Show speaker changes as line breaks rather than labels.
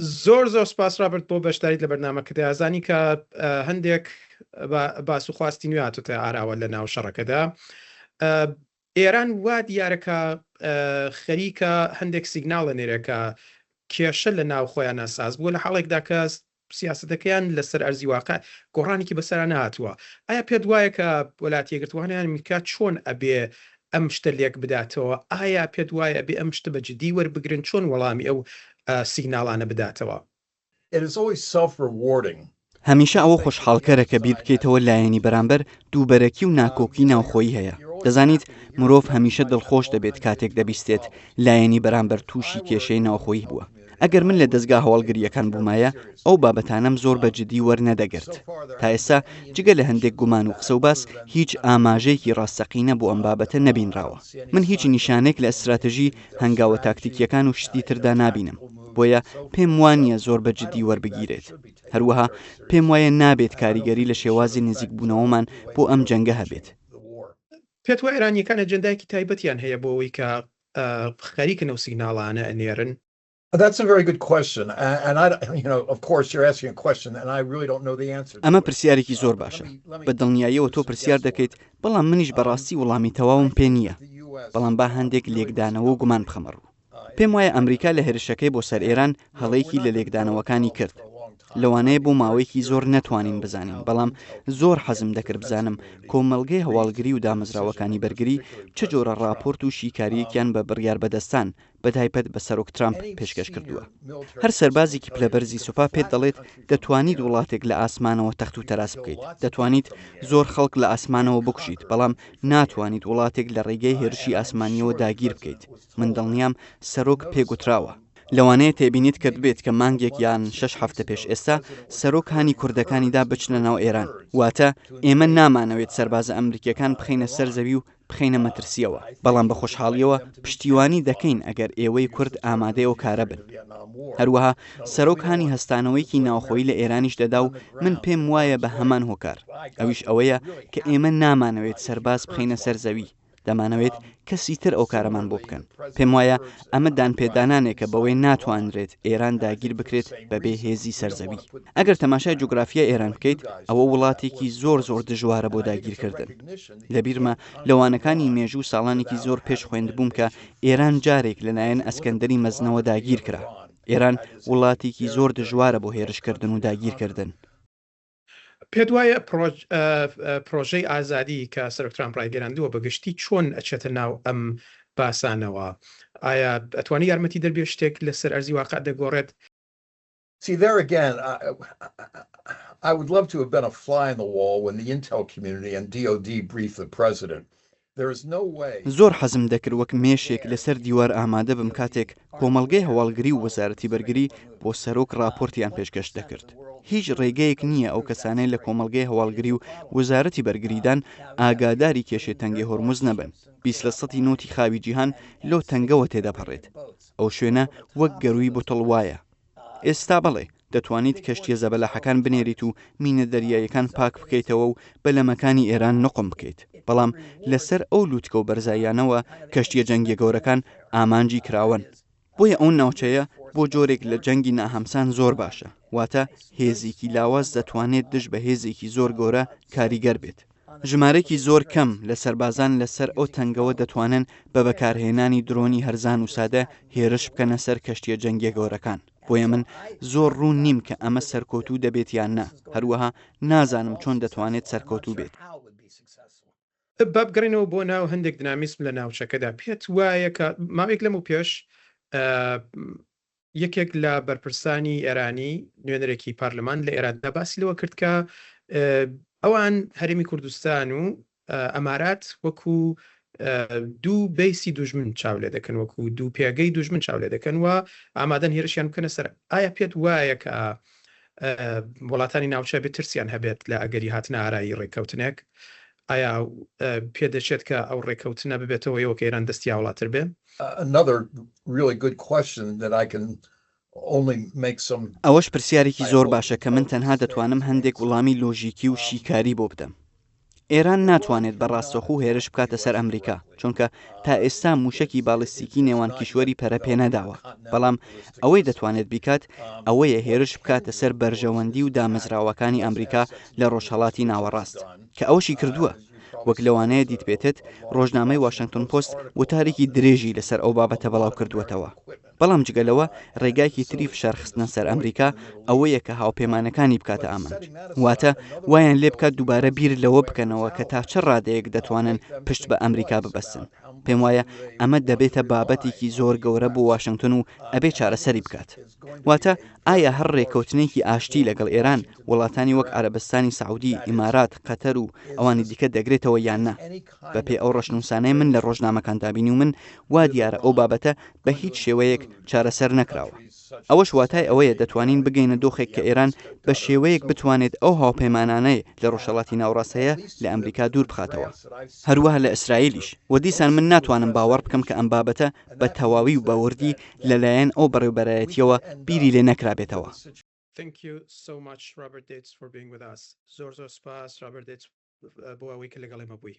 زۆر زۆر سپاس ڕابرت بۆ بەشداریت لە بەرنامەکەدا زانی کە هەندێک باس و خواستی نوێ هاتوتە ئاراوە لە ناو شەڕەکەدا ئێران وا دیارە کە خەریکە هەندێک سیگناڵ ئەنێرێ کە کێشە لە ناو خۆیانا ساز بووە لە حاڵێکدا کە سیاسەتەکەیان لەسەر ئەرزی واقع گۆڕانێکی بەسەرا نەهاتووە. ئایا پێت وایە کە وەلایەتە یەکگرتووەکانی ئەمریکا چۆن ئەبێ ئەم شتە لێک بداتەوە؟ ئایا پێت وایە ئەبێ ئەم شتە بە جدی وەربگرن؟ چۆن وەڵامی ئەو سیگناڵانە بداتەوە؟
It is always self-rewarding.
هەمیشە ئەوە خۆشحاڵکەرە کە بیر بکەیتەوە لایەنی بەرامبەر دووبەرەکی و ناکۆکی ناوخۆیی هەیە. دەزانیت مرۆڤ هەمیشە دڵخۆش دەبێت کاتێک دەبیستێت لایەنی بەرامبەر تووشی کێشەی ناوخۆیی بووە. ئەگەر من لە دەزگا هەواڵگرییەکان بوومایە ئەو بابەتانەم زۆر بە جدی وەرنەدەگرت. تا ئێستا جگە لە هەندێک گومان و قسە و باس هیچ ئاماژەیەکی ڕاستەقینە بۆ ئەم بابەتە نەبینراوە. من هیچ نیشانەیەک لە ئەستراتژی، هەنگاوە تاکتیکییەکان و شتی تردا نابینم. بۆیە پێم وانییە زۆر بە جدی وەربگیرێت. هەروەها پێم وایە نابێت کاریگەری لە شێوازی نزیکبوونەوەمان بۆ ئەم جەنگە هەبێت.
پێت وایە ئێرانییەکان ئەجێندایەکی تایبەتیان هەیە بۆ ئەوەی کە خەریکن ئەو سیگناڵانە ئەنێرن؟
That's a very good question and I you know of course you're asking a question and I really don't know the answer to it.
ئەمە پرسیارێکی زۆر باشە. بە دڵنیاییەوە تۆ پرسیار دەکەیت، بەڵام منیش بەڕاستی وەڵامی تەواوم پێ نییە. بەڵام با هەندێک لێکدانەوە و گومان بخەمە ڕوو. پێم وایە ئەمریکا لە هێرشەکەی بۆ سەر ئێران هەڵەیەکی لە لێکدانەوەکانی کرد. لەوانەیە بۆ ماوەیەکی زۆر نەتوانین بزانین، بەڵام زۆر حەزم دەکرد بزانم کۆمەڵگەی هەواڵگری و دامەزراوەکانی بەرگری چ جۆرە ڕاپۆرت و شیکارییەکیان بە بڕیاربەدەستان بەتایبەت بە سەرۆک ترامپ پێشکەش کردووە. هەر سەربازێکی پلەبەرزی سوپا پێت دەڵێت دەتوانیت وڵاتێک لە ئاسمانەوە تەخت و تەراس بکەیت، دەتوانیت زۆر خەڵک لە ئاسمانەوە بکوژیت، بەڵام ناتوانیت وڵاتێک لە ڕێگەی هێرشی ئاسمانییەوە داگیر بکەیت. من دڵنیام سەرۆک پێ گوتراوە. لەوانەیە تێبینیت کردبێت کە مانگێک یان شەش هەفتە پێش ئێستا سەرۆک هانی کوردەکانی دا بچنە ناو ئێران. واتە ئێمە نامانەوێت سەربازە ئەمریکییەکان بخەینە سەر زەوی و بخەینە مەترسییەوە، بەڵام بە خۆشحاڵییەوە پشتیوانی دەکەین ئەگەر ئێوەی کورد ئامادەی ئەو کارە بن. هەروەها سەرۆک هانی هەستانەوەیەکی ناوخۆیی لە ئێرانیش دەدا و من پێم وایە بە هەمان هۆکار، ئەویش ئەوەیە کە ئێمە نامانەوێت سەرباز بخەینە سەر زەوی، دەمانەوێت کەسی تر ئەو کارەمان بۆ بکەن. پێم وایە ئەمە دانپێدانانێکە بەوەی ناتوانرێت ئێران داگیر بکرێت بەبێ هێزی سەرزەوی. ئەگەر تەماشای جوگرافیای ئێران بکەیت ئەوە وڵاتێکی زۆر زۆر دژوارە بۆ داگیرکردن. لەبیرمە لە وانەکانی مێژوو ساڵانێکی زۆر پێش خوێندبووم کە ئێران جارێک لەلایەن ئەسکەندەری مەزنەوە داگیرکرا. ئێران وڵاتێکی زۆر دژوارە بۆ هێرشکردن و داگیرکردن.
پێت وایە پرۆژەی ئازادی کە سەرۆک ترامپ ڕایگەیاندووە بە گشتی چۆن ئەچێتە ناو ئەم باسانەوە؟ ئایا ئەتوانی یارمەتی دەربێ شتێک لەسەر ئەرزی واقع دەگۆڕێت؟
See there again, I, I would love to have been a fly on the wall when the intel community and DOD briefed the president.
زۆر حەزم دەکرد وەک مێشێک لەسەر دیوار ئامادە بم کاتێک کۆمەڵگەی هەواڵگری و وەزارەتی بەرگری بۆ سەرۆک ڕاپۆرتیان پێشکەش دەکرد. هیچ ڕێگەیەک نییە ئەو کەسانەی لە کۆمەڵگەی هەواڵگری و وەزارەتی بەرگریدان ئاگاداری کێشەی تەنگەی هۆرمز نەبن. 20 لە سەتی نەوتی خاوی جیهان لەو تەنگەوە تێدەپەڕێت. ئەو شوێنە وەک گەرووی بوتڵ وایە. ئێستا بەڵێ، دەتوانیت کەشتییە زەبەلاحەکان بنێریت و مینە دەریاییەکان پاک بکەیتەوە و بەلەمەکانی ئێران نوقم بکەیت، بەڵام لەسەر ئەو لوتکە و بەرزاییانەوە کەشتییە جەنگییە گەورەکان ئامانجی کراوەن. بۆیە ئەو ناوچەیە بۆ جۆرێک لە جەنگی ناهەمسان زۆر باشە، واتە هێزێکی لاواز دەتوانێت دژ بە هێزێکی زۆر گەورە کاریگەر بێت. ژمارەیەکی زۆر کەم لە سەربازان لەسەر ئەو تەنگەوە دەتوانن بە بەکارهێنانی درۆنی هەرزان و سادە هێرش بکەنە سەر کەشتییە جەنگییە گەورەکان. بۆیە من زۆر ڕوون نیم کە ئەمە سەرکەوتوو دەبێت یان نا، هەروەها نازانم چۆن دەتوانێت سەرکەوتوو بێت.
با بگەڕێینەوە بۆ ناو هەندێک دنامیسم لە ناوچەکەدا، پێت وایە کە ماوەیەک لەمەوپێش یەکێک لە بەرپرسانی ئێرانی، نوێنەرێکی پارلمان لە ئێراندا باسی لەوە کرد کە ئەوان هەرێمی کوردستان و ئەمارات وەکو دوو بەیسی دوژمن چاو لێ دەکەن، وەکو دوو پێگەی دوژمن چاو لێ دەکەن و ئامادەن هێرشیان بکەنە سەر. ئایا پێت وایە کە وڵاتانی ناوچە بێ ترسیان هەبێت لە ئەگەری هاتنە ئارایی ڕێککەوتنێک؟ ئایا پێدەچێت کە ئەو ڕێککەوتنە ببێتەوە ئەوە کە ئێران دەستی هاوڵاتر بێ؟
Another really good question that I can only make some.
ئەوەش پرسیارێکی زۆر باشە کە من تەنها دەتوانم هەندێک وڵامی لۆژیکی و شیکاری بۆ بدەم. ئێران ناتوانێت بە ڕاستەوخۆ هێرش بکاتە سەر ئەمریکا، چونکە تا ئێستا مووشەکی باڵیستیکی نێوان کیشوەری پەرە پێ نەداوە، بەڵام ئەوەی دەتوانێت بیکات ئەوەیە هێرش بکاتە سەر بەرژەوەندی و دامەزراوەکانی ئەمریکا لە ڕۆژهەڵاتی ناوەڕاست، کە ئەوەشی کردووە. وەک لەوانەیە دیتبێتت، ڕۆژنامەی واشنگتۆن پۆست وتارێکی درێژی لەسەر ئەو بابەتە بڵاوکردووەتەوە. بەڵام جگە لەوە ڕێگایەکی تری فشار خستنە سەر ئەمریکا ئەوەیە کە هاوپەیمانەکانی بکاتە ئامانج، واتە وایان لێ بکات دووبارە بیر لەوە بکەنەوە کە تا چ ڕادەیەک دەتوانن پشت بە ئەمریکا ببەستن. پێم وایە ئەمە دەبێتە بابەتێکی زۆر گەورە بۆ واشنگتۆن و ئەبێ چارەسەری بکات. واتە ئایا هەر ڕێککەوتنێکی ئاشتی لەگەڵ ئێران وڵاتانی وەک عەرەبستانی سعودی، ئیمارات، قەتەر و ئەوانی دیکە دەگرێتەوە یان نا؟ بەپێی ئەو ڕەشنووسانەی من لە ڕۆژنامەکاندا بینیومن، وا دیارە ئەو بابەتە بە هیچ شێوەیەک چارەسەر نەکراوە. ئەوەش واتای ئەوەیە دەتوانین بگەینە دۆخێک کە ئێران بە شێوەیەک بتوانێت ئەو هاوپەیمانانەی لە ڕۆژهەڵاتی ناوەڕاست هەیە لە ئەمریکا دوور بخاتەوە. هەروەها لە ئیسرائیلیش. وە دیسان من ناتوانم باوەڕ بکەم کە ئەم بابەتە بە تەواوی و بە وردی لە لایەن ئەو بەڕێوبەرایەتییەوە بیری لێ نەکرابێتەوە.
Thank you so much Robert Dates for being with us. زۆر زۆر سپاس رابەرت دێتس بۆ ئەوەی کە لەگەڵ ئێمە بووی.